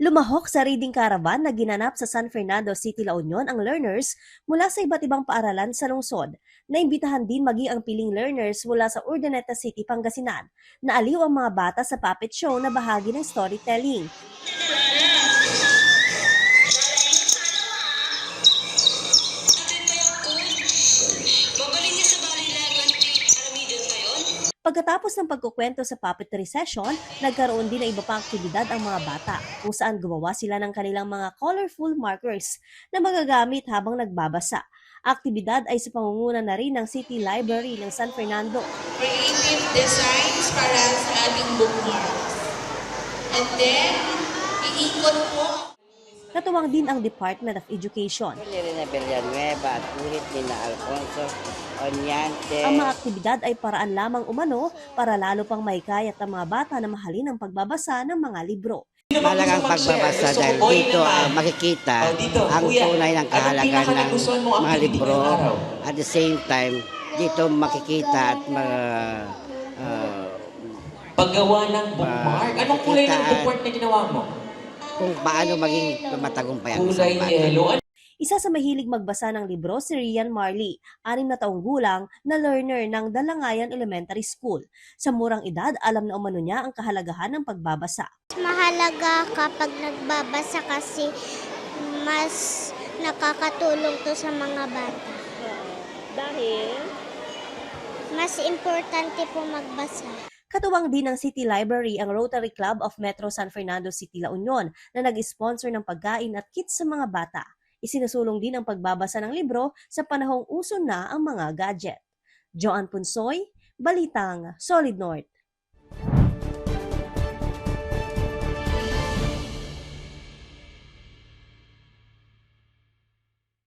Lumahok sa reading caravan na ginanap sa San Fernando City, La Union ang learners mula sa iba't ibang paaralan sa lungsod. Naimbitahan din maging ang piling learners mula sa Urdaneta City, Pangasinan. Naaliw ang mga bata sa puppet show na bahagi ng storytelling. Pagkatapos ng pagkukwento sa puppetry session, nagkaroon din ng iba pang aktibidad ang mga bata kung saan gumawa sila ng kanilang mga colorful markers na magagamit habang nagbabasa. Aktibidad ay sa pangunguna na rin ng City Library ng San Fernando. Creative designs para sa ating bookmarks. And then, iikot po. Natuwang din ang Department of Education. Ni Villanueva at guhit ni na Alfonso Oñate. Ang mga aktibidad ay paraan lamang umano para lalo pang maikayat ang mga bata na mahalin ang pagbabasa ng mga libro. Mahalagang pagbabasa dahil dito makikita ang tunay ng kahalagan ng mga libro. At the same time, dito makikita at paggawa ng bookmark. Anong kulay ng bookmark na ginawa mo? kung paano maging matagumpay ang Kulay isang bata. yellow. Isa sa mahilig magbasa ng libro si Rian Marley, 6 na taong gulang na learner ng Dalangayan Elementary School. Sa murang edad, alam na umano niya ang kahalagahan ng pagbabasa. Mahalaga kapag nagbabasa kasi mas nakakatulong to sa mga bata. Dahil? Mas importante po magbasa. Katuwang din ng City Library ang Rotary Club of Metro San Fernando City, La Union na nag-sponsor ng pagkain at kits sa mga bata. Isinusulong din ang pagbabasa ng libro sa panahong uso na ang mga gadget. Joan Punsoy, Balitang Solid North.